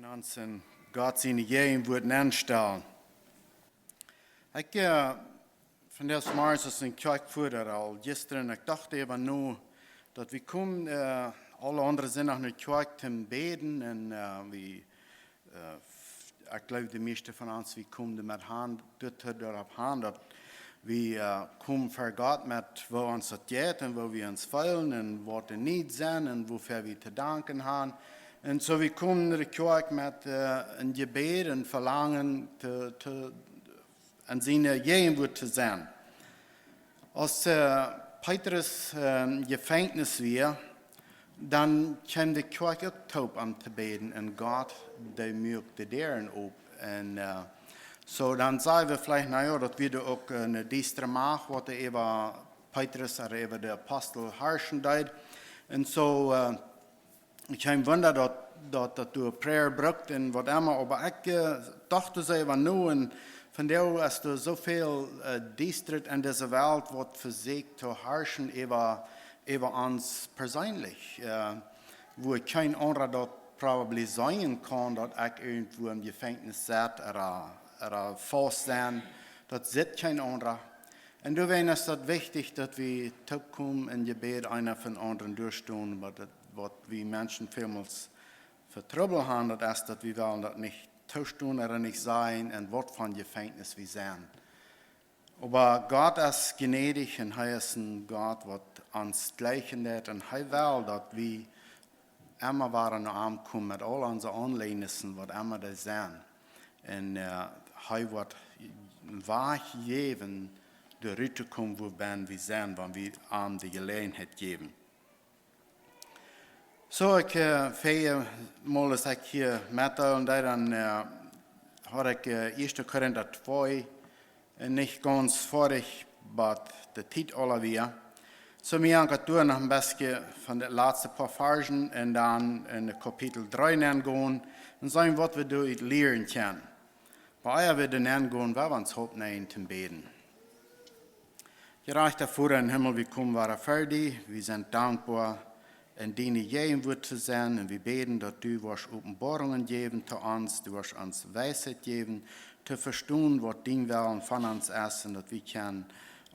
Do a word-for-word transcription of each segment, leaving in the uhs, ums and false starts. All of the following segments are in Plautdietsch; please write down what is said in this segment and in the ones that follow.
Ons en Gott siene Jäajenwoat nenstalen. Ekj, äh, vondoag zemorjes aus ekj en Kjoakj fua, aul jistren, ekj docht äwa nu, daut wie komen, äh, aule aundre Sindach no Kjoakj toom bäden un, äh, wie, äh, ekj jleew, de mieeschte von ons, wie komen doamet han, daut doaropp han, daut wie, äh, komen ver Gott met woo ons daut jeit un woo wie ons feelen un waut de Needs sent un wuafäa wie to danken han. Un soo, wie komen no de Kjoakj met, äh, een Jebäd un Velangen to, to, en siene Jäajenwoat to sennen. Aus, äh, Petrus, äh, em Jefenkjnis wia, dan kjeem de Kjoakj uk toop om to bäden un Gott, dee muak de Däaren op. Un, äh, soo, dan saj wie veleicht, na jo, daut wia uk, äh, eene diestre Macht, waut doa äwa Petrus ooda äwa de Apostel harschen deed. Un soo, äh, kjeen Wunda, daut, daut, daut doa Prayer brukt un waut emma, oba ekj, äh, docht doa äwa nu un vondoag es doa soo väl, äh, Diestret en dise Welt, waut vesieekjt to harschen äwa, äwa ons perseenlich. Äh, wua kjeen aundra daut probably seenen kaun, daut ekj irjentwua em Jefenkjnis sett ooda, ooda faust sie, daut sitt kjeen aundra. Un doawäajen es daut wichtich, daut wie toopkomen en Jebäd eena fa dän aundren doastonen, waut daut, waut wie Menschen välmols fa Trubbel han, daut es, daut wie wellen daut nich toostonen ooda nich sajen, en waut fa Jefenkjnis wie sent. Oba Gott es jnädich un hee es een Gott, waut ons jlikjen deit, un hee well, daut wie emma wada no am komen met aul onse Aunliednissen, waut emma dee sent. Un, äh, hee woat Wajch jäwen, doa rut to komen, wua wie sent, wan wie am de Jeläajenheit jäwen. Soo, ekj, äh, väl mol aus ekj hia metdeelen deed, dan, äh, haud ekj, äh, Ieeschte Korinta twee, äh, nich gaunz foadich, oba de Tiet aul wia. Soo, mie jankat doa noch een bät von de latste poa Varschen un dan en de Kapitel dree nengonen un seenen, waut wie doa ut lieren kjennen. Oba ea wie doa nengonen, well wie ons oppnämen toom bäden. Jerajchta Voda em Himmel, wie komen wada ver die. Wie sent dankboa, en diene Jäajenwoat to sennen. Un wie bäden, daut du woascht Openboarungen jäwen to ons, du woascht ons Weisheit jäwen, to vestonen, waut dien Wellen von ons es, un daut wie kjennen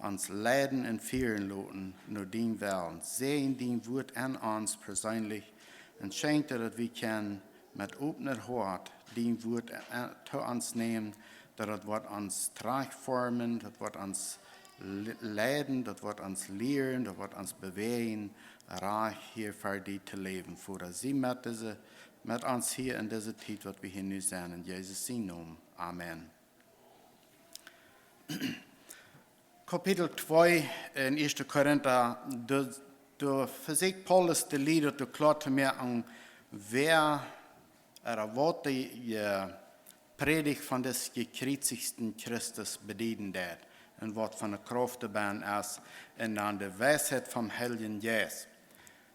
ons leiden un fieren loten no dien Wellen. Säajen dien Wuat aun ons perseenlich un schenkj, daut wie kjennen met opnet Hoat dien Wuat, äh, to ons nämen, daut daut woat ons trajchtformen, daut woat ons le-, leiden, daut woat ons lieren, daut woat ons bewäajen, rajcht hia ver die to läwen. Voda, sie met dise, met ons hia en dise Tiet, waut wie hia nu sent, en Jesus sienen Nomen. Amen. Kapitel twee en Ieeschte Korinta, doa, doa vesieekjt Paulus de Lied doa kloa to moaken, wäa ooda waut de, äh, Prädicht von dän jekjriezichten Christus bedieden deed un waut fa eene Krauft doa benn es, un dan de Weisheit vom Heiljen Jeist.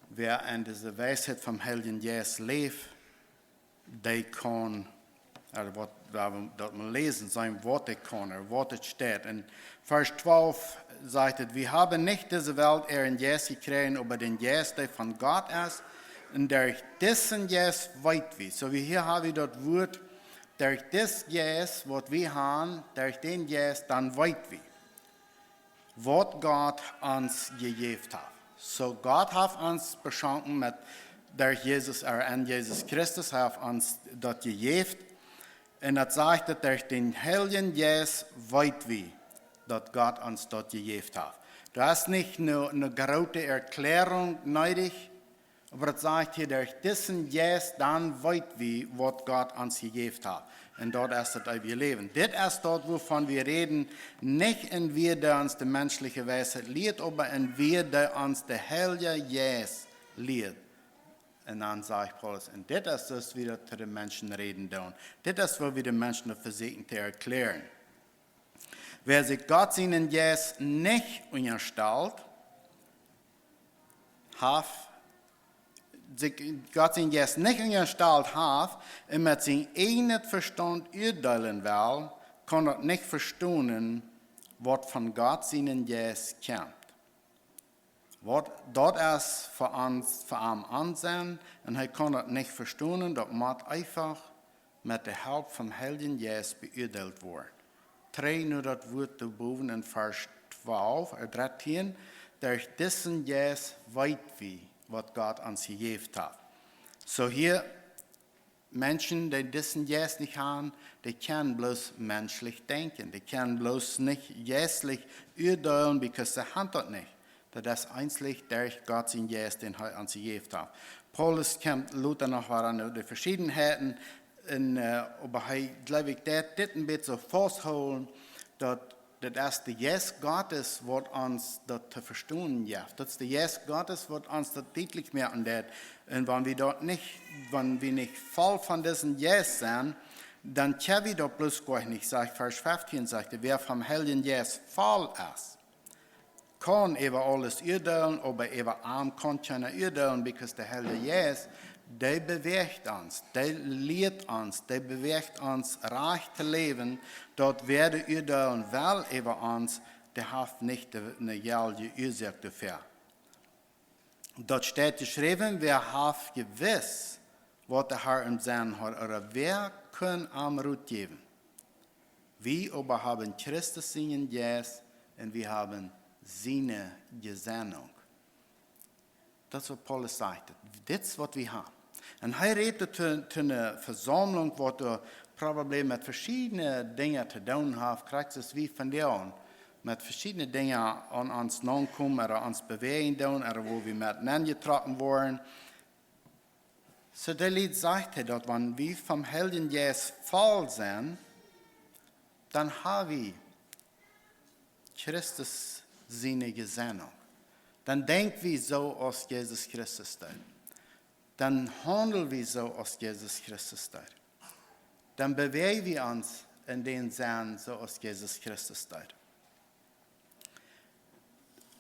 Wäa en dise Weisheit vom Heiljen Jeist läft, dee kaun, äh, waut, wua wie daut mol läsen, seenen, waut dee kaun, ooda waut et steit. En Varsch twalf sajcht et: "Wie haben nicht diese Welt ihren Geist gekriegt, aber den Geist, der von Gott ist. Und durch diesen Geist weeten wir." Soo, wie hia ha wie daut Wuat, derch dis Jeist, waut wie han, derch dän Jeist, dan weet wie, waut Gott ons jejäft haft. Soo, Gott haft ons beschonken met, derch Jesus, äh, en Jesus Christus, hee haft ons daut jejäft. Un daut sajcht, daut derch dän Heiljen Jeist weet wie, daut Gott ons daut jejäft haft. Doa es nich eene, eene groote Erklärunk needich, oba daut sajcht hia, derch disen Jeist, dan weet wie, waut Gott ons jejäft haft. Un daut es daut eewje Läwen. Dit es daut, wuavon wie räden, nich en wie, dee ons de menschliche Weisheit lieet, oba en wie, dee ons de Heilje Jeist lieet. Un dan sajcht Paulus, un dit es daut, woo wie daut to de Menschen räden doonen. Dit es, woo wie de Menschen daut vesieekjen to erklären. Wäa sikj Gott sienen Jeist nich unjastalt haft, sikj Gott sienen Jeist nich unjastalt haft un met sien ieejnet Vestaunt urdeelen well, kaun daut nich vestonen, waut von Gott sienen Jeist kjemt. Waut daut es fa ons, fa am aunseenen, un hee kaun daut nich vestonen, daut mott eefach met de Help vom Heiljen Jeist beuadeelt woaren. Trigj no daut Wuat doa bowen en Varsch twalf, äh, dartieen: Derch disen Jeist weet wie, waut Gott ons jejäft haft. Soo hia, Menschen, dee disen Jeist nich haben, dee kjennen bloos menschlich denkjen. Dee kjennen bloos nich jeistlich uadeelen, because see haben daut nich. Daut es eensich derch Gott sienen Jeist, dän hee ons jejäft haft. Paulus kjemt lota noch wada no de Veschiedenheiten. Un, äh, oba hee, jleew ekj, deit dit een bät soo fausthoolen, daut, daut es de Jeist Gottes, waut ons daut to vestonen jeft. Daut es de Jeist Gottes, waut ons daut dietlich moaken deit. Un wan wie daut nich, wan wie nich voll von disen Jeist sent, dan kjenn wie daut bloos goa nich. Sajcht Varsch feftieen, sajcht hee: Wäa vom Heiljen Jeist voll es, kaun äwa aules uadeelen, oba äwa am kaun kjeena uadeelen, because de Heilje Jeist, dee bewäacht ons, dee lieet ons, dee bewäacht ons rajcht to läwen, daut wäa daut uadeelen well äwa ons, dee haft nich de, ne jeldje Uasoak doafäa. Daut steit jeschräwen: Wäa haft jewist, waut de Har em Senn haud, ooda wäa kunn am Rot jäwen? Wie oba haben Christus sienen Jeist un wie haben siene Jesennunk. Daut es waut Paulus sajcht. Dit es waut wie haben. Un hee rät to, to eene Vesaumlunk, waut doa probably met veschiedne Dinja to doonen haft, krakjt soo aus wie vondoag met veschiedne Dinja aun ons naunkomen, ooda ons bewäajen doonen, ooda wua wie met nenjetrocken woaren. Soo, de Lied sajcht hee daut, wan wie vom Heiljen Jeist voll sent, dan ha wie Christus siene Jesennunk. Dan denkj wie soo aus Jesus Christus deed. Dan haundel wie soo aus Jesus Christus deed. Dan bewäaj wie ons en dän Senn soo aus Jesus Christus deed.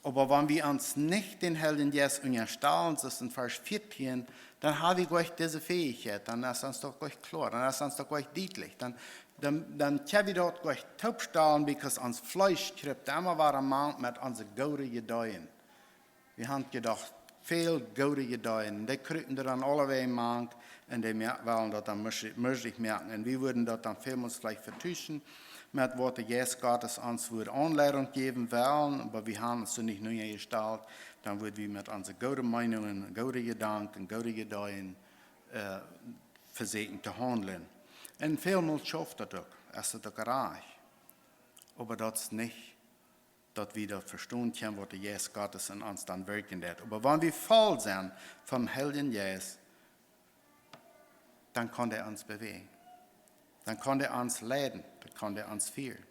Oba wan wie ons nich dän Heiljen Jeist unjastalen, soo aus en Varsch vieetieen, dan ha wie nich dise Fäichkjeit, dan es ons daut nich kloa, dan es ons daut nich dietlich, dan, dan, dan kjenn wie daut nich toopstalen, because ons Fleesch kjript emma wada mank met onse goode Ideeen. Wie haben jedocht, väl goode Ideeen, dee krupen doa dan aulawäajen mank, un dee moak-, wellen daut dan mea-, mea moakjen. Un wie wudden daut dan välmols veleicht vetuschen met waut de Jeist Gottes ons wudd Aunleidunk jäwen wellen, oba wie haben ons doa nich nenjestalt, dan wudden wie met onse goode Meenungen, goode Jedanken, goode Ideeen, äh, vesieekjen to haundlen. Un välmols schauft daut uk, es daut uk rajcht. Oba daut es nich daut wie daut vestonen kjennen, waut de Jeist Gottes en ons dan werkjen deit. Oba wan wie voll sent vom Heiljen Jeist, dan kaun dee ons bewäajen. Dan kaun dee ons leiden, dan kaun dee ons fieren.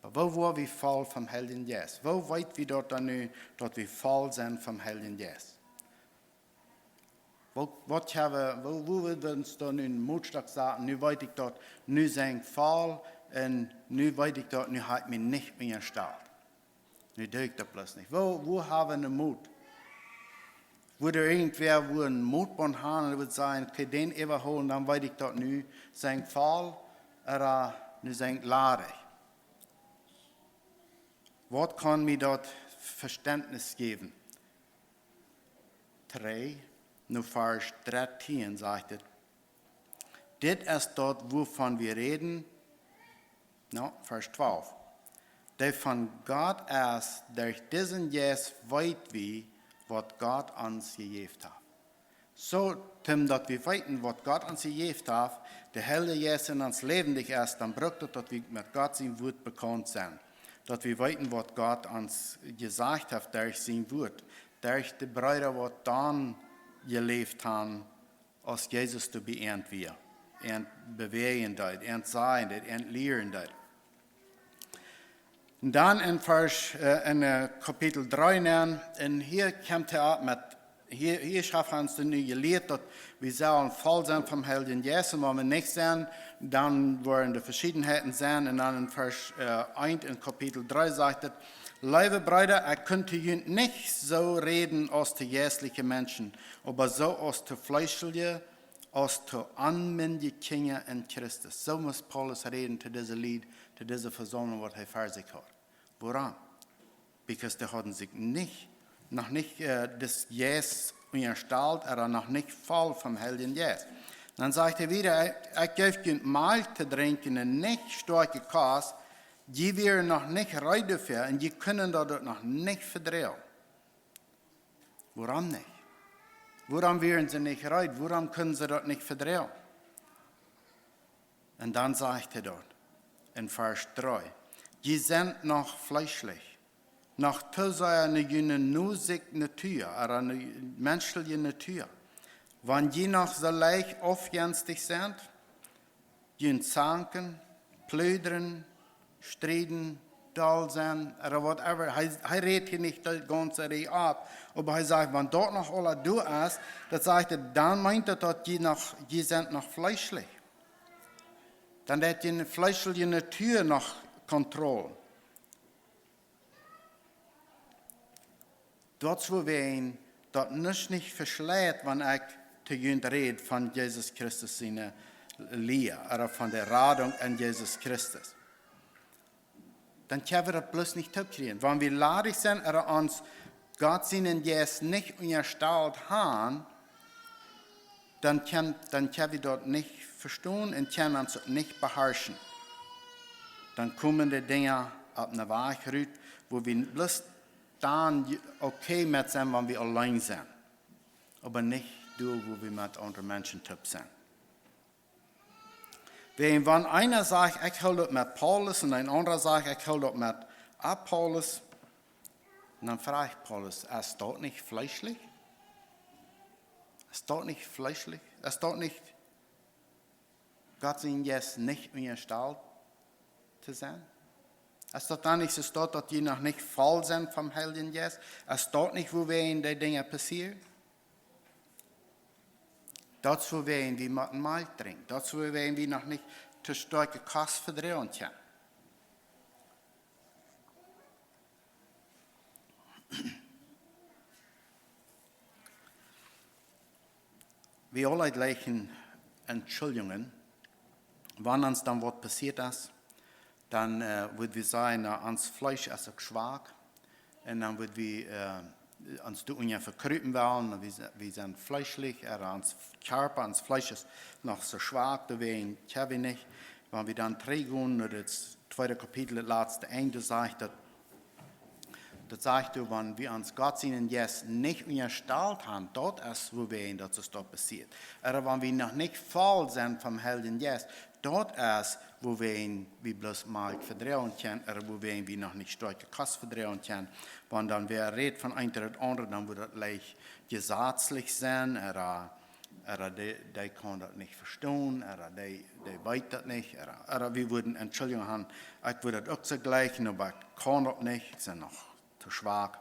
Oba woo woa wie voll vom Heiljen Jeist? Woo weet wie daut dan nu, daut wie voll sent vom Heiljen Jeist? Woo, waut haben, woo, woo woa wie ons dan nu een Mootstock saten? Nu weet ekj daut, nu sie ekj voll, un nu weet ekj daut, nu hab ekj mie nich unjastalt. Nu doo ekj daut bloos nich. Woo, woo haben wie een Moot? Wudd irjentwäa wua een Mootbund haben un wudd sajen, okay, dän äwahoolen, dan weet ekj daut, nu sie ekj voll, ooda nu sie ekj ladich. Waut kaun mie daut Vestentnis jäwen? Dree, no Varsch dartieen sajcht et: Dit es daut, wuavon wie räden. No, Varsch twalf. Dee von Gott es, derch disen Jeist weet wie, waut Gott ons jejäft haft. Soo, toom daut wie weeten, waut Gott ons jejäft haft, de Heilje Jeist en ons läwendich es, dan brukt daut, daut wie met Gott sien Wuat bekaunt sent. Daut wie weeten, waut Gott ons jesajcht haft derch sien Wuat, derch de Breeda, waut dan jeläft haben, aus Jesus doa bie an wia, an bewäajen deed, an sajen deed, an lieren deed. Un dan en Varsch, äh, en, äh, Kapitel dree nenn, un hia kjemt hee opp met, hia, hia schauft hee ons nu jelieet, daut wie sellen voll sennen vom Heiljen Jeist, un wan wie nich sent, dan woaren de Veschiedenheiten sennen. Un dan en Varsch, äh, eent en Kapitel dree sajcht et: Leewe Breeda, ekj kunn to junt nich soo räden aus to jeistliche Menschen, oba soo aus to fleeschelje, aus to onmindje Kjinja en Christus. Soo must Paulus räden to dise Lied, to dise Vesaumlunk, waut hee ver sikj haud. Wuarom? Because dee hauden sikj nich, noch nich, äh, dän Jeist unjastalt, ooda noch nich voll vom Heiljen Jeist. Dan sajcht hee wieda: "Ekj, ekj jeef junt Malkj to drinkjen un nich stoakje Kost. Jie wieren noch nich reed doafäa un jie kunnen daut uk noch nich vedroagen." Wuarom nich? Wuarom wieren see nich reed? Wuarom kunnen see daut nich vedroagen? Un dan sajcht hee daut en Varsch dree: "Jie sent noch fleeschlich, noch too sea no june nusje Natua, ooda no menschelje Natua. Wan jie noch soo leicht aufjenstich sent, junt zanken, pludren, strieden, doll sennen, ooda whatever." Hee, hee rät hia nich daut gaunze Rikj opp, oba hee sajcht, wan daut noch aules doa es, daut sajcht hee, dan meent daut, daut jie noch, jie sent noch fleeschlich. Dan deit june fleeschelje Natua noch Kontroll. Daut es wuarom daut nich, nich veschleit, wan ekj to junt räd von Jesus Christus siene Lia, ooda von de Radunk en Jesus Christus. Dan kjenn wie daut bloos nich toopkjrieen. Wan wie ladich sent, ooda ons Gott sienen Jeist nich unjastalt han, dan kjenn, dan kjenn wie daut nich vestonen un kjenn ons uk nich beharschen. Dan komen de Dinja opp ne Wajch rut, wua wie bloos dan okay met sent, wan wie auleen sent. Oba nich doa, wua wie met aundre Menschen toop sent. Wan, wan eena sajcht, ekj hool daut met Paulus, un een aundra sajcht, ekj hool daut met Apollos, dan froagt Paulus: "Es daut nich fleeschlich? Es daut nich fleeschlich? Es daut nich Gott sien Jeist nich unjastalt to sennen? Es daut dan nich soo, daut, daut jie noch nich voll sent vom Heiljen Jeist? Es daut nich, wuarom dee Dinja passieren?" Daut es, wuarom wie motten Malkj drinkjen. Daut es, wuarom wie noch nich too stoakje Kost vedroagen kjennen. Wie aule jlikjen Entschuldjungen, wan ons dan waut passieet es, dan, äh, wudd wie sajen, na, ons Fleesch es uk schwak. Un dan wudd wie, äh, ons doa unja vekrupen wellen, wie se-, wie sent fleeschlich, ooda ons Kjarpa, ons Fleesch es noch soo schwak, doawäajen kjenn wie nich. Wan wie dan trigjgonen no daut tweede Kapitel, daut latste Enj, sajcht daut, daut sajcht doa, wan wie ons Gott sienen Jeist nich unjastalt han, daut es, wuarom daut soo daut passieet. Ooda wan wie noch nich voll sent vom Heiljen Jeist, daut es, wuarom wie bloos Malkj vedroagen kjennen, ooda wuarom wie noch nich stoakje Kost vedroagen kjennen. Wan dan wäa rät von eent ooda daut aundre, dan woat daut leicht jesazlich sennen, ooda, ooda dee, dee kaun daut nich vestonen, ooda dee, dee weet daut nich, ooda, ooda wie wudden Entschuldjungen han, ekj wudd daut uk soo jlikjen, oba ekj kaun daut nich, ekj sie noch too schwak.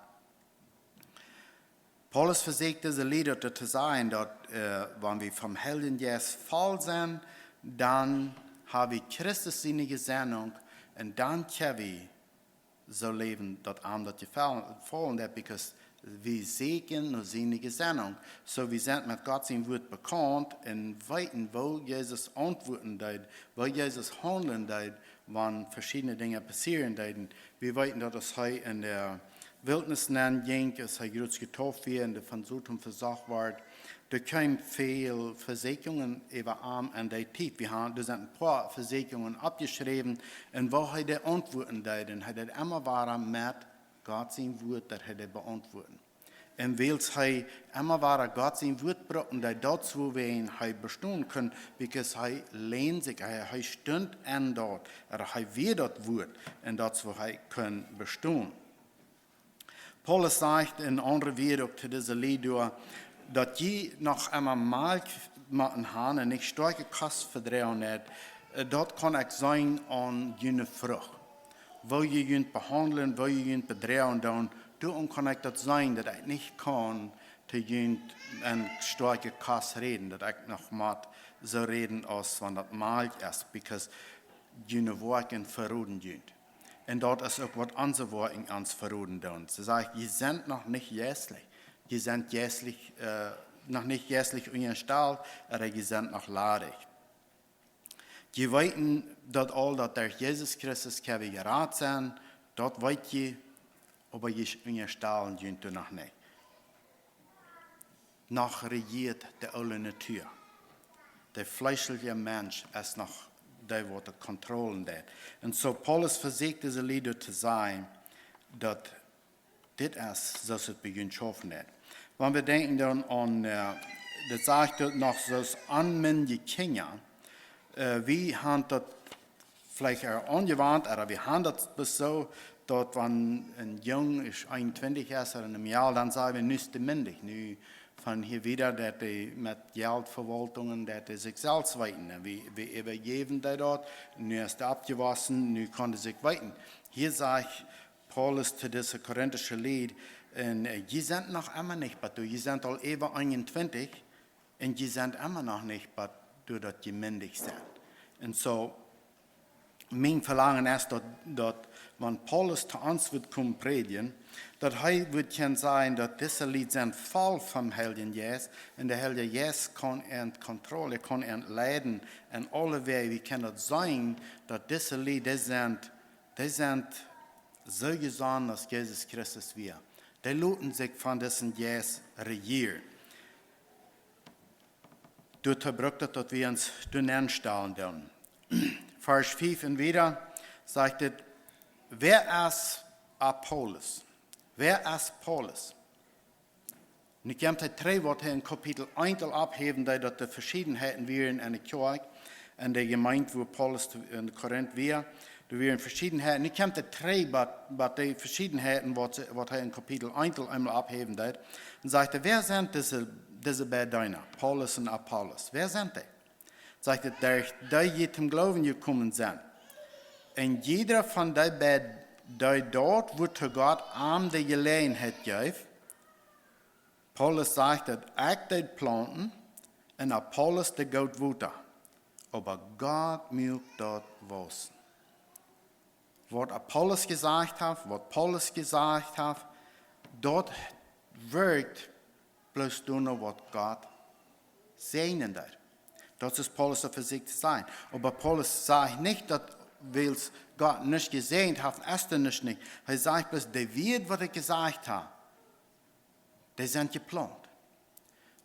Paulus vesieekjt dise Lied to sajen, daut, äh, wan wie vom Heiljen Jeist voll sent, dan ha wie Christus siene Jesennunk, un dan kjenn wie soo läwen, daut am daut jefaulen, jefaulen deit, because wie sieekjen no siene Jesennunk. Soo, wie sent met Gott sien Wuat bekaunt un weeten, woo Jesus auntwuaden deed, woo Jesus haundlen deed, wan veschiedne Dinja passieren deeden. Wie weeten, daut aus hee en de Wiltnis nenn jinkj, aus hee jrod jedeept wort un von Soton vesocht wort, doa kjeemen väl Vesieekjungen äwa am en dee Tiet. Wie han, doa sent een poa Vesieekjungen oppjeschräwen, un woo hee dee auntwuaden deed, un hee deed emma wada met Gott sien Wuat, daut hee dee beauntwuaden. Un wiels hee emma wada Gott sien Wuat brukt, daut es wuarom hee bestonen kunn, because hee länd sikj, hee, hee stunt en daut, ooda hee wia daut Wuat, un daut es woo hee kunn bestonen. Paulus sajcht en aundre Wieed uk to dise Lied doa, daut jie noch emma Malkj motten han un nich stoakje Kost vedroagen han, äh, daut kaun ekj seenen aun june Frucht. Woo jie junt behaundlen, woo jie junt bedroagen doonen, doaraun kaun ekj daut seenen, daut ekj nich kaun to junt en stoakje Kost räden, daut ekj noch mott soo räden aus wan daut Malkj es, because june Woakjen veroden junt. Un daut es uk waut onse Woakjen ons veroden doonen. See sajcht, jie sent noch nich jeistlich. Jie sent jeistlich, äh, noch nich jeistlich unjastalt, ooda jie sent noch ladich. Jie weeten daut aul, daut derch Jesus Christus kjenn wie jerat sennen, daut weet jie, oba jie unjastalen junt doa noch nich. Noch rejieet de oole Natua. De fleeschelje Mensch es noch dee, waut de Kontrollen deit. Un soo Paulus vesieekjt dise Lied to sajen, daut dit es, soo aus et bie junt schaufen deit. Wan wie denkjen dan aun, äh, daut sajcht daut noch soo aus aun miene Kjinja, äh, wie haben daut veleicht ea aunjewant, ooda wie haben daut bloos soo, daut wan een Jung es eenuntwintich es ooda een Mejal, dan sajen wie, nu es dee mindich, nu von hia wieda, daut hee met Jeltvewaultungen, daut hee sikj selfst weeten. Un wie, wie äwajäwen dee daut, nu es hee oppjewossen, nu kaun hee sikj weeten. Hia sajcht Paulus to dise korintische Lied, un, äh, jie sent noch emma nich bat doa, jie sent aul äwa eenuntwintich, un jie sent emma noch nich bat doa, daut jie mindich sent. Un soo, mien Velangen es daut, daut wan Paulus to ons woat komen prädjen, daut hee woat kjennen sajen, daut dise Lied sent voll vom Heiljen Jeist, un de Heilje Jeist kaun an Kontrolle, kaun an leiden, un aule Wäaj, wie kjennen daut seenen, daut dise Lied, dee sent, dee sent soo jesonnen aus Jesus Christus wia. Dee loten sikj von disen Jeist rejieren. Doatoo brukt et, daut wie ons doa nenstalen doonen. Varsch fief un wieda sajcht et: Wäa es Apollos? Wäa es Paulus? Nu kjemt hee trigj, waut hee en Kapitel eent aul opphäwen deed, daut doa Veschiedenheiten wieren en de Kjoakj, en de Jemeent, wua Paulus to, en Korinth wia. Doa wieren Veschiedenheiten. Nu kjemt hee trigj, waut, waut dee Veschiedenheiten, waut, waut hee en Kapitel eent aul eemol opphäwen deed. Un sajcht hee: Wäa sent dise, dise beid Deena, Paulus un Apollos? Wäa sent dee? Sajcht et: Derch dee jie toom Gloowen jekomen sent. Un jieda von dee beid deed daut, wuatoo Gott am de Jeläajenheit jeef. Paulus sajcht et: Ekj deed plaunten, un Apollos deed goot Wota, oba Gott muak daut wausen. Waut Apollos jesajcht haft, waut Paulus jesajcht haft, daut werkjt bloos doano, waut Gott säajnen deed. Daut es Paulus soo vesieekjt to sajen. Oba Paulus sajcht nich, daut wiels Gott nuscht jesäajent haft, es doa nuscht nich. Hee sajcht bloos, de Wieed, waut ekj jesajcht hab, dee sent jeplaunt.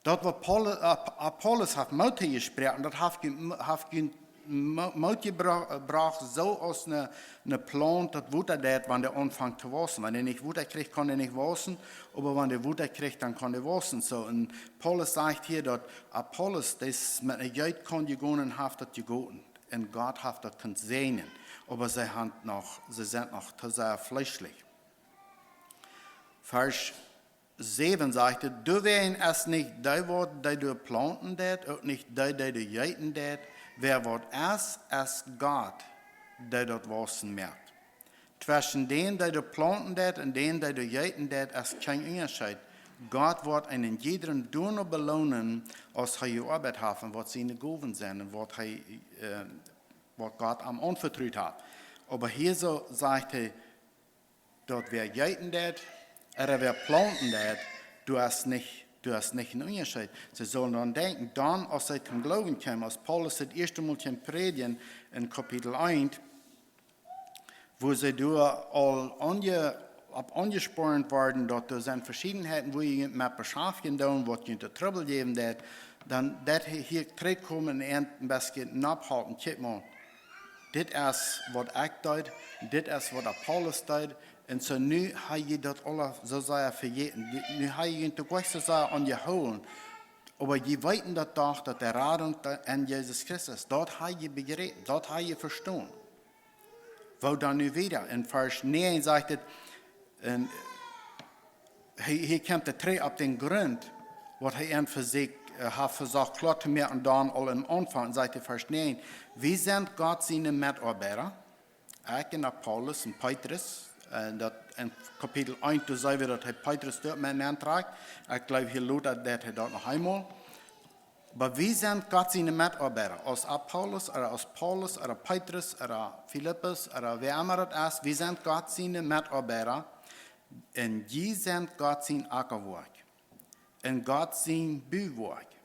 Daut, waut Paul-, Ap-, Apollos haft Moot jesproaken, daut haft je-, haft je-, Mo-, Moot jebro-, brocht, soo aus ne, ne Plaunt daut Wota deit, wan dee aunfangt to wausen. Wan dee nich Wota kjricht, kaun dee nich wausen, oba wan dee Wota kjricht, dan kaun dee wausen. Soo, un Paulus sajcht hia, daut Apollos, dee es met ne Jeet kaun jegonen, haft daut jegoten. Un Gott haft daut kunt säajnen. Oba see sent noch, see sent noch too sea fleeschlich. Varsch säwen sajcht et: Doawäajen es nich dee, waut dee doa plaunten deit, uk nich dee, dee doa jeeten deit. Wäa waut es, es Gott, dee daut wausen moakt. Tweschen dän, dee doa plaunten deit, un dän, dee doa jeeten deit, es kjeen Unjascheet. Gott woat eenen jiedren doano beloonen, aus hee jeoabeit haft un waut siene Gowen sent un waut hee, äh, waut Gott am aunvetrut haft. Oba hia soo sajcht hee, daut wäa jeeten deit, ooda wäa plaunten deit, du hast nich, du hast nich een Unjascheet. See sullen dan denkjen, dan, aus see toom Gloowen kjeemen, aus Paulus daut ieeschte Mol kjeem prädjen en Kapitel eent, wua see doa aul aunje-, opp aunjespornt worden, daut doa sent Veschiedenheiten, wua jie met beschaftjen doonen, waut junt Trubbel jäwen deit, dan deit hee hia trigjkomen un een bät nopphalpen: Kjikj mol, dit es, waut ekj deed, dit es, waut Apollos deed. Un soo nu ha jie daut aula soo sea vejäten. Nu, nu ha jie junt uk soo sea aunjehoolen. Oba jie weeten daut doch, daut de Radunk en Jesus Christus, daut ha jie bejräpen, daut ha jie vestonen. Woo dan nu wieda? En Varsch näajen sajcht et, un hee, hee kjemt trigj opp dän Grunt, waut hee an fa sikj, äh, haft vesocht kloa to moaken, dan aul em Aunfank, sajcht hee, Varsch näajen: Wie sent Gott siene Metoabeida, ekj un Apollos un Petrus, äh, daut en Kapitel eent, doa see wie, daut hee Petrus doa met nenntrakjt. Ekj jleew, hia lota deit hee daut noch eemol. Oba wie sent Gott siene Metoabeida, aus Apollos ooda aus Paulus ooda Petrus ooda Filippus ooda wäa emma daut es, wie sent Gott siene Metoabeida, un jie sent Gott sien Akjawoakj un Gott sien Buwoakj.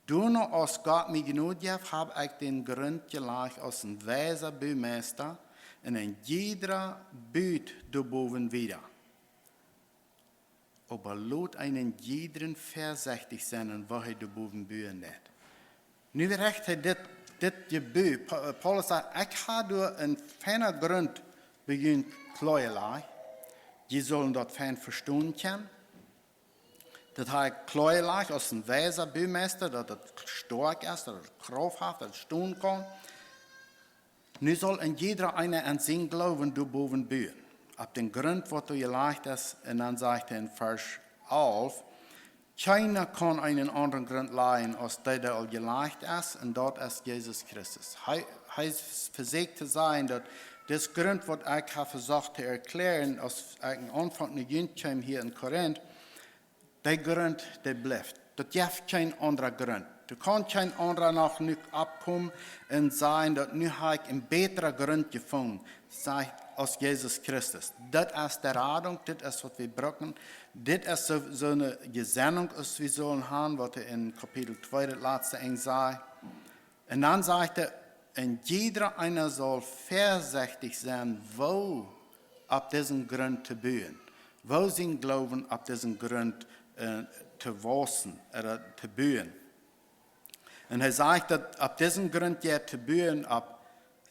Doano aus Gott mie Jnod jeef, hab ekj dän Grunt jelajcht aus een weisa Bumeista, un een jiedra but doabowen wieda. Oba lot eenen jiedren väasechtich sennen, woo hee doabowen buen deit. Nu recht hee dit, dit Jebua. Pa-, Paulus sajcht: "Ekj hab doa een feina Grunt bie junt kloa jelajcht. Jie sellen daut fein vestonen kjennen." Daut hab ekj kloa jelajcht aus een weisa Bumeista, daut daut stoakj es, daut daut Krauft haft, daut stonen kaun. Nu saul een jieda eena aun sien Gloowen doa bowen buen, opp dän Grunt, waut doa jelajcht es. Un dan sajcht hee en Varsch alf: "Kjeena kaun eenen aundren Grunt lajen, aus dee, dee aul jelajcht es, un daut es Jesus Christus." Hee, hee vesieekjt to sajen, daut dis Grunt, waut ekj hab vesocht to erkjläaren, aus ekj aum Aunfank no junt kjeem hia en Korinth, dee Grunt, dee blift. Daut jeft kjeen aundra Grunt. Doa kaun kjeen aundra noch nu oppkomen un sajen, daut nu hab ekj een bätra Grunt jefungen, sajcht, aus Jesus Christus. Daut es de Radunk, dit es, waut wie brucken. Dit es soo, soo eene Jesennunk, aus wie sellen haben, waut hee en Kapitel twee, daut latste Enj, sajcht. Un dan sajcht hee: "Un jieda eena saul väasechtich sennen, woo opp disen Grunt to buen, woo sien Gloowen opp disen Grunt, äh, to wausen, ooda to buen." Un hee sajcht, daut opp disen Grunt jeit to buen opp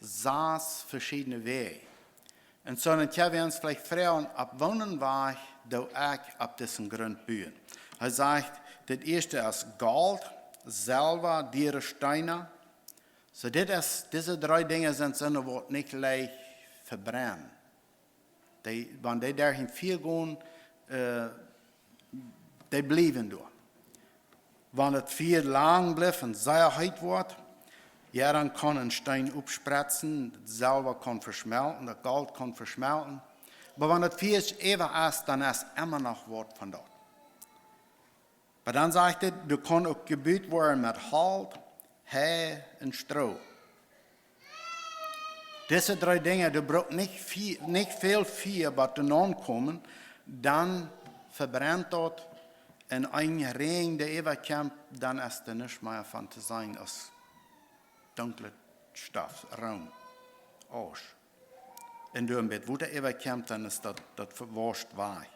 sas veschiedne Wäaj. Un soo, dan kjenn wie ons veleicht froagen, opp woonen Wajch doo ekj opp disen Grunt buen? Hee sajcht, daut ieeschte es Golt, Selwa, diere Steena. Soo, dit es, dise dree Dinja sent soone, waut nich leicht vebrennen. Dee, wan dee derch een Fia gonen, äh, dee bliewen doa. Wan daut Fia lang blift un sea heet woat, jo, dan kaun een Steen oppspretzen, daut Selwa kaun veschmelten, daut Golt kaun veschmelten. Oba wan daut Fia äwa es, dan es emma noch waut von daut. Oba dan sajcht hee, doa kaun uk jebut woaren met Holt, Hei un Stroo. Dise dree Dinja, doa brukt nich Fia, nich väl Fia, waut doa aunkomen, dan vebrent daut. Un een Räajen, dee äwakjemt, dan es doa nuscht mea von to seenen aus dunklet Stoff, Room, Asch. Un doa een bät Wota äwakjemt, dan es daut, daut vewauscht wajch.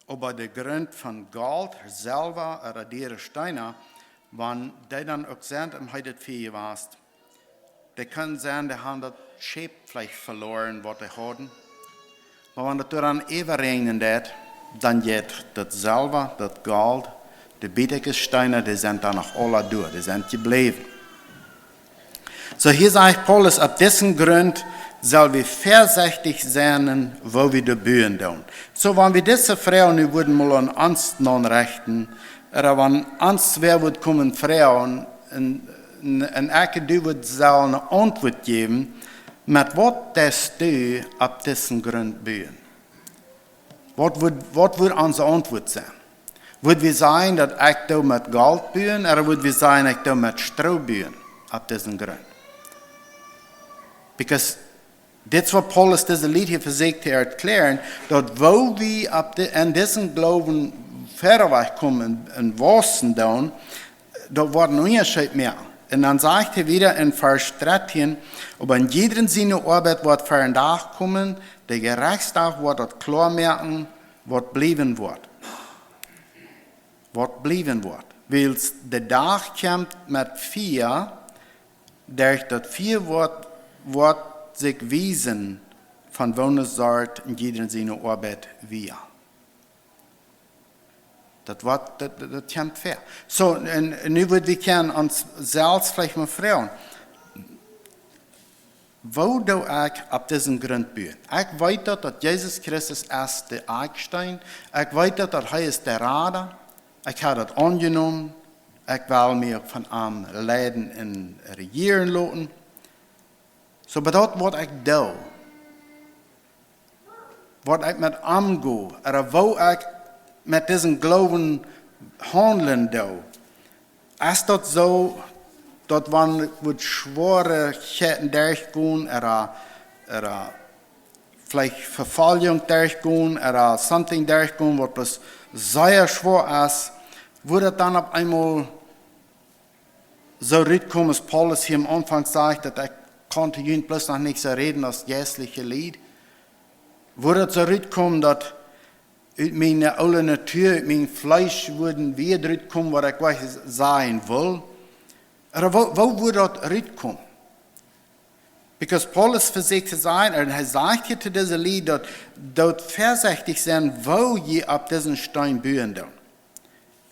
Oba de Grunt von Golt, Selwa ooda diere Steena, wan dee dan uk sent em heeten Fia jewast, dee kjennen sennen, dee haben daut Schäp veleicht veloaren, waut dee hauden. Oba wan daut doa dan äwaräajnen deit, dan jeit daut Selwa, daut Golt, de bieetje Steena, dee sent dan noch aula doa, dee sent jebläwen. Soo, hia sajcht Paulus, opp disen Grunt sell wie väasechtich sennen, woo wie doa buen doonen. Soo, wan wie dise Froag nu wudden mol aun ons aunrechten, ooda wan ons wäa wudd komen froagen, un, un, un ekj die wudd sellen eene Auntwuat jäwen, met waut deist du opp disen Grunt buen? Waut wudd, waut wudd onse Auntwuat sennen? Wudd wie sajen, daut ekj doo met Golt buen, ooda wudd wie sajen, ekj doo met Stroo buen opp disen Grunt? Because dit es, waut Paulus dise Lied hia vesieekjt to erkjläaren, daut woo wie opp de, en disen Gloowen wieda wajch komen un, un wausen doonen, daut woat een Unjascheet moaken. Un dan sajcht hee wieda en Varsch dartieen: "Oba een jiedrem siene Oabeit woat ver dän Dach komen, de Jerechtsdach woat daut kloa moaken, waut bliewen woat." Waut bliewen woat. Wiels de Dach kjemt met Fia, derch daut Fia woat, woat sikj wiesen, von woone Sort een jiedrem siene Oabeit wia. Daut woat, daut, daut, daut kjemt väa. Soo, un, un nu wudd wie kjennen ons selfst veleicht mol froagen: Woo doo ekj opp disen Grunt buen? Ekj weet daut, daut Jesus Christus es de Akjsteen. Ekj weet daut, daut hee es de Rada. Ekj hab daut aunjenomen. Ekj well mie uk von am leiden un rejieren loten. Soo, oba daut, waut ekj doo, waut ekj met am go, ooda woo ekj met disen Gloowen haundlen doo, es daut soo, daut wan ekj wudd schwoare Tieden derchgonen, ooda, ooda veleicht Vefoljunk derchgonen, ooda something derchgonen, waut bloos sea schwoa es, wudd daut dan opp eemol soo rutkomen, aus Paulus hia aum Aunfank sajcht, daut ekj kunn to junt bloos noch nich soo räden aus jeistliche Lied? Wudd daut soo rutkomen, daut ut miene oole Natua, ut mien Fleesch wudden Wieed rutkomen, waut ekj jlikj sajen wull? Ooda woo, woo wudd daut rutkomen? Because Paulus vesieekjt to sajen, un hee sajcht hia to dise Lied, daut, daut väasechtich sennen, woo jie opp disen Steen buen doonen.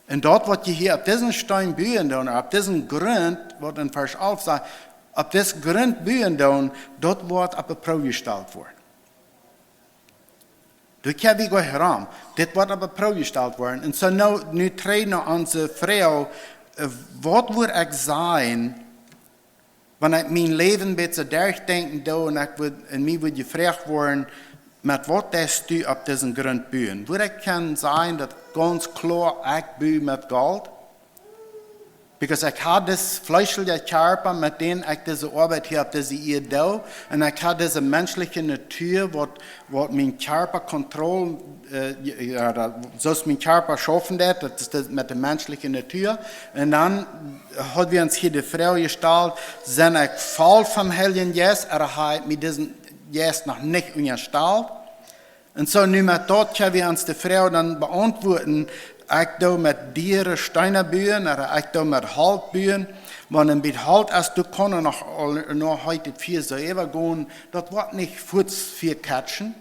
Un daut, waut jie hia opp disen Steen buen doonen, opp disen Grunt, waut en Varsch alf sajcht, opp disen Grunt buen doonen, daut woat opp de Proow jestalt woaren. Doa kjenn wie goa rom. Dit woat opp de Proow jestalt woaren. Un soo nu, nu trigj no onse Froag, äh, waut wudd ekj sajen, wan ekj mien Läwen bät soo derchdenkjen doo un ekj wudd, un mie wudd jefroacht woaren, met waut deist du opp disen Grunt buen? Wudd ekj kjennen sajen, daut gaunz kloa, ekj bu met Golt? Because ekj ha disen fleeschlichen Kjarpa, met däm ekj dise Oabeit hia opp dise Ieed doo. Un ekj ha dise menschliche Natua, waut, waut mien Kjarpa kontroll, äh, jo, daut, soo aus mien Kjarpa schaufen deit, daut es daut met de menschliche Natua. Un dan haud wie ons hia de Froag jestalt, sie ekj voll vom Heiljen Jeist, ooda ha ekj mie disen Jeist noch nich unjastalt? Un soo nu met daut kjenn wie ons de Froag dan beauntwuaden, ekj doo met diere Steena buen, ooda ekj doo met Holt buen, wan een bät Holt es, du kaust noch, noch heet et Fia soo äwagonen, daut woat nich fuaz Fia kjatschen.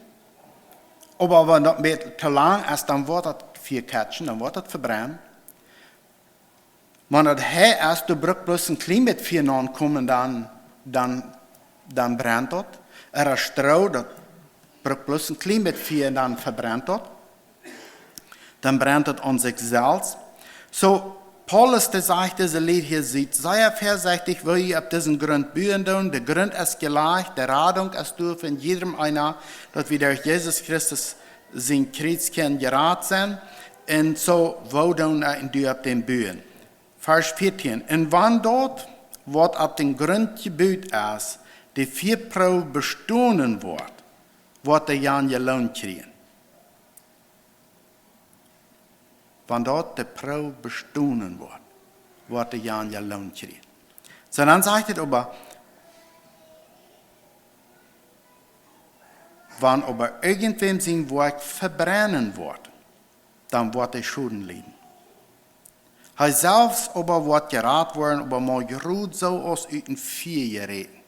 Oba wan daut een bät too lang es, dan woat daut Fia kjatschen, dan woat daut vebrennen. Wan daut Hei es, du brukst bloos een kjlien bät Fia nokomen, dan, dan, dan brent daut. Ooda Stroo, daut brukt bloos een kjlien bät Fia, dan vebrennt daut. Dan brent daut aun sikj selfst. Soo, Paulus, dee sajcht dise Lied hia, siet sea väasechtich, woo jie opp disen Grunt buen doonen. De Grunt es jelajcht, de Radunk es doa fa jiedrem eena, daut wie derch Jesus Christus sien Kjriez kjennen jerat sennen. Un soo, woo doonen, äh, du opp dän buen? Varsch vieetieen. Un wan daut, waut opp dän Grunt jebut es, de Fiaproow bestonen woat, woat dee jan jeloont kjrieen. Wan daut de Proow bestonen woat, woat dee jan jeloont kjrieen. Soo, dan sajcht et oba, wan oba irjentwäm sien Woakj vebrennen woat, dan woat hee Schoden lieden. Hee selfst oba woat jerat woaren, oba mau jrod soo aus ut een Fia jeräten.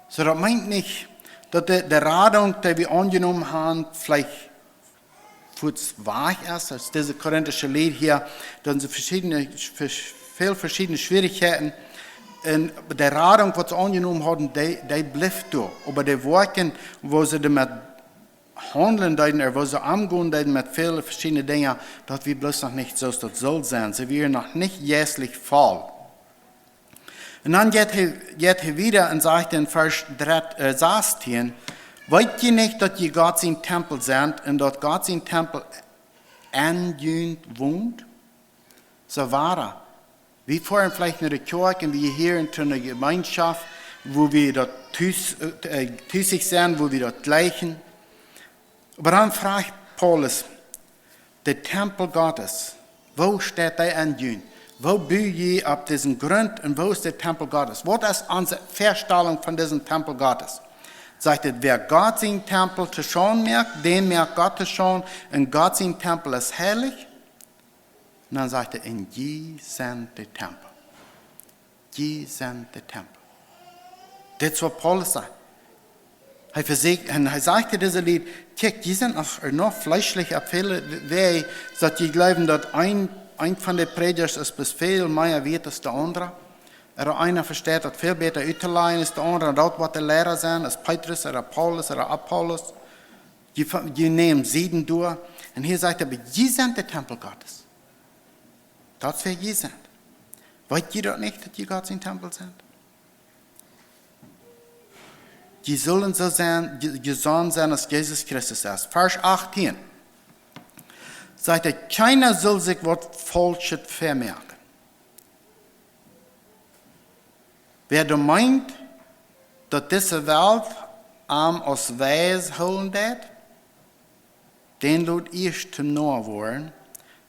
Soo, daut meent nich, daut de, de Radunk, dee wie aunjenomen haben, veleicht fuaz wajch es, aus dise korintische Lied hia, dan sent veschiedne, väl veschiedne Schwierichkjeiten. Un de Radunk, waut see aunjenomen hauden, dee, dee blift doa. Oba de Woakjen, woo see doamet haundlen deeden, ooda woo see omgonen deeden met väle veschiedne Dinja, daut wia bloos noch nich soo aus daut sull sennen. See wieren noch nich jeistlich voll. Un dan jeit hee, jeit hee wieda un sajcht en Varsch dree, äh, sastieen: Weet jie nich, daut jie Gott sien Tempel sent un daut Gott sien Tempel en junt wont? Soo wada. Wie foaren veleicht no de Kjoakj un wie hieren to eene Jemeenschoft, wua wie daut tus, äh, tusich sent, wua wie daut jlikjen. Oba dan froagt Paulus, de Tempel Gottes, woo steit dee en junt? Woo bu jie opp disen Grunt un woo es de Tempel Gottes? Waut es onse Väastalunk von disen Tempel Gottes? Sajcht et, wäa Gott sien Tempel to Schaund moakt, däm moakt Gott to Schaund, un Gott sien Tempel es heilich. Un dan sajcht et, un jie sent de Tempel. Jie sent de Tempel. Dit es waut Paulus sajcht. Hee vesieekjt, un hee sajcht en dise Lied, kjikj, jie sent noch, noch fleeschlich opp väle Wäaj, daut jie jleewen, daut een, een von de Prädjasch es bloos väl mea wieet aus de aundra. Ooda eena vesteit daut väl bäta uttolajen aus de aundra, un daut woat de Liera sennen, es Petrus ooda Paulus ooda Apollos. Jie, jie nämen Sieden doa. Un hia sajcht et, oba jie sent de Tempel Gottes. Daut es wäa jie sent. Weet jie daut nich, daut jie Gott sien Tempel sent? Jie sellen soo sennen, je-, jesonnen sennen aus Jesus Christus es. Varsch achttieen. Sajcht et, kjeena saul sikj waut Faulschet vemoaken. Wäa doa meent, daut dise Welt am aus weis hoolen deit, dän lot ieescht toom Noa woaren,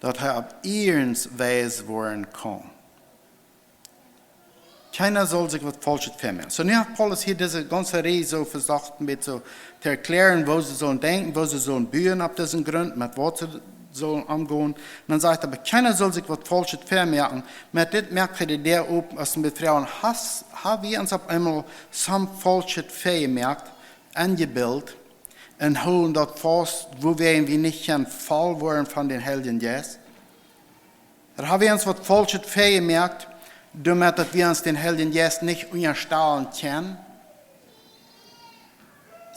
daut hee opp ieescht weis woaren kaun. Kjeena saul sikj waut Faulschet vemoaken. Soo, nu haft Paulus hia dise gaunze Räd soo vesocht, een bät soo to erkjläaren, woo see sellen denkjen, woo see sellen buen opp disen Grunt, met waut see sullen omgonen. Un dan sajcht hee: "Oba kjeena saul sikj waut Faulschet väamoaken." Met dit moakt hee de Däa op, aus een Befroagen: "Hast, ha wie ons opp eemol soont Faulschet väajemoakt, enjebilt, un hoolen daut faust, wuawäajen wie nich kjennen voll woaren von dän Heiljen Jeist? Ooda ha wie ons waut Faulschet väajemoakt, doamet daut wie ons dän Heiljen Jeist nich unjastalen kjennen?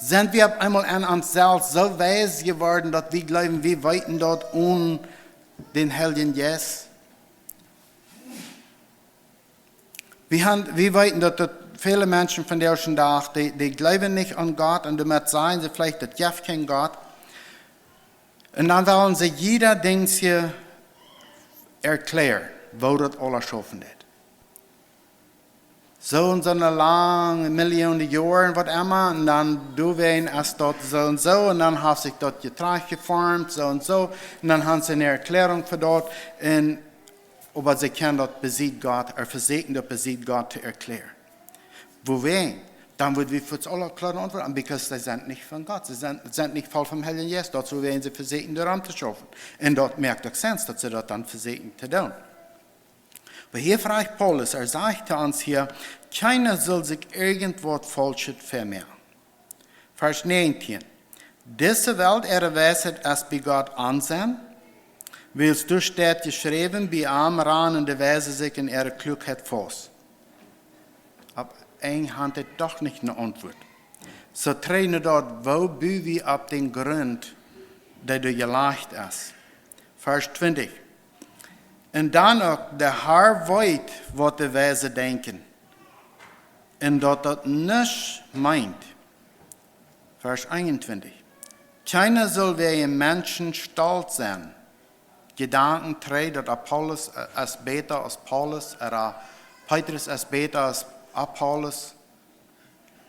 Sent wie opp eemol aun ons selfst soo weis jeworden, daut wie jleewen, wie weeten daut onen dän Heiljen Jeist?" Wie han, wie weeten, daut, daut väle Menschen vondoag dän Dach, dee, dee jleewen nich aun Gott, un doamet sajen see veleicht, daut jeft kjeen Gott. Un dan wellen see jieda Dinj hia erkjläaren, woo daut aules schaufen deit. Soo un soo lange Millionen Joaren, waut emma, un dan doawäajen es daut soo un soo, un dan haft sikj daut jetrajcht jeformt, soo un soo, un dan han see eene Erkjläarunk fa daut, un, oba see kjennen daut besied Gott, ooda vesieekjen daut besied Gott to erkjläaren. Wuawäajen? Dan wudden wie fa ons aule kloare Auntwuat haben, because see sent nich von Gott, see sent, sent nich voll vom Heiljen Jeist, daut es wuawäajen see vesieekjen doa rom to schaufen. Un daut moakt uk Sinn, daut see daut dan vesieekjen to doonen. Oba hia frajcht Paulus, hee sajcht to ons hia: "Kjeena saul sikj irjent waut Faulschet väamoaken." Varsch näajentieen: "Dise Welt äare Weisheit es bie Gott Onsenn, wiels doa steit jeschräwen: Bie am ranen de Weise sikj en äare Kluakheit faust." Opp eene Haunt es doch nich eene Auntwuat. Soo trigj no daut, woo buen wie opp dän Grunt, dee doa jelajcht es. Varsch twintich: "Un dan uk, de Har weet, waut de Weise denkjen, un daut daut nuscht meent." Varsch eenuntwintich: "Kjeena saul wäajen Menschen stolt sennen." Jedanken trigj, daut Apollos, äh, es bäta aus Paulus, ooda Petrus es bäta aus Apollos.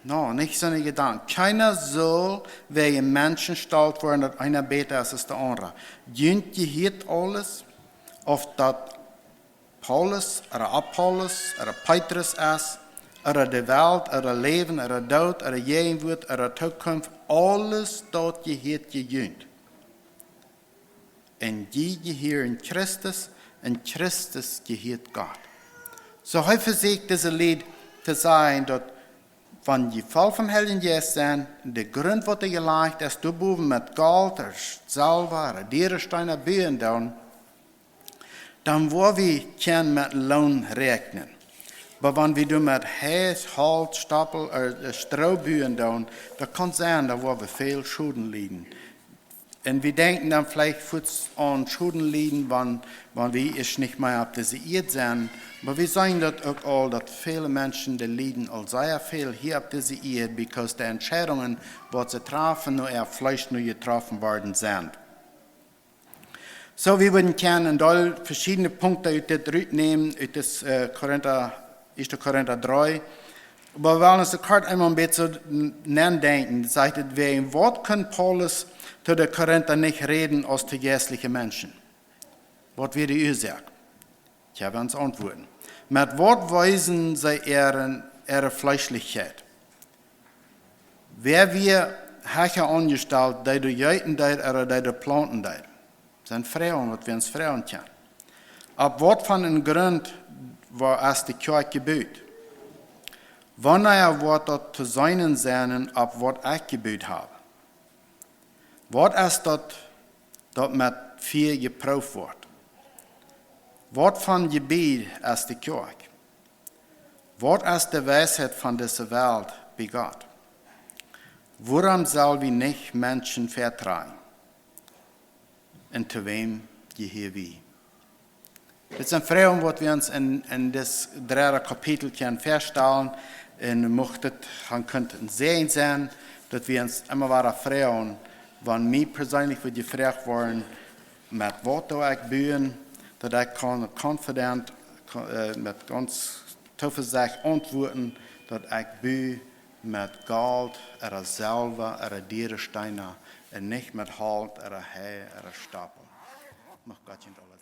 No, nich soone Jedanken. Kjeena saul wäajen Menschen stolt woaren, daut eena bäta es aus de aundra. Junt jehieet aules, auf daut Paulus, ooda Apollos, ooda Petrus es, ooda de Welt, ooda Läwen, ooda Doot, ooda Jäajenwuat, ooda Tookunft, aules daut jehieet junt. Un jie jehieren Christus, un Christus jehieet Gott. Soo hee vesieekjt dise Lied to sajen, daut wan jie voll vom Heiljen Jeist sent, de Grunt, waut doa jelajcht es, doa bowen met Golt, ooda Selwa, ooda Dieresteena buen doonen, dan woa wie kjennen met Loon räakjnen. Oba wan wie doa met Hei, Holt, Stoppel, äh, Stroo buen doonen, daut kaun sennen, daut woa wie väl Schoden lieden. Un wie denkjen dan veleicht fuaz aun Schoden lieden, wan, wan wie ieescht nich mea opp dise Ieed sent. Oba wie seenen daut uk aul, daut väle Menschen, dee lieden aul sea väl hia opp dise Ieed, because de Entscheidungen, waut see trafen, no äa Fleesch no jetroffen worden sent. Soo, wie wudden kjennen een Deel veschiedne Punkten ut dit rutnämen, ut dit, äh, Korinta, ieeschte Korinta dree. Oba wie wellen ons kort eemol een bät n-, nodenkjen. Sajcht et wäajen, waut kunn Paulus to de Korinta nich räden aus to jeistliche Menschen? Waut wia de Uasoak? Ekj hab ons Auntwuaten. Met waut weesen see äare, äare Fleeschlichkjeit? Wäa wia hecha aunjestalt, dee doa jeeten deed ooda dee doa plaunten deed? Sent Froagen, waut wie ons froagen kjennen. Opp waut fa een Grunt woat, es de Kjoakj jebut? Wanea woat daut to seenen sennen, opp waut ekj jebut hab? Waut es daut, daut met Fia jeprooft woat? Waut fa een Jebied es de Kjoakj? Waut es de Weisheit von dise Welt bie Gott? Wuarom sell wie nich Menschen vetruen? Un to wäm jehia wie? Dit sent Froagen, waut wie ons en, en dit dredde Kapitel kjennen väastalen. Un mucht et, dan kaun et een Säajen sennen, daut wie ons emma wada froagen, wan mie perseenlich woat jefroacht woaren, met waut doo ekj buen, daut ekj kaun confident, ko-, äh, met gaunz Toovesecht auntwuaten, daut ekj bu met Golt, ooda Selwa, ooda Dieresteena, un nich met Holt, ooda Hei, ooda Stoppel. Mucht Gott junt aule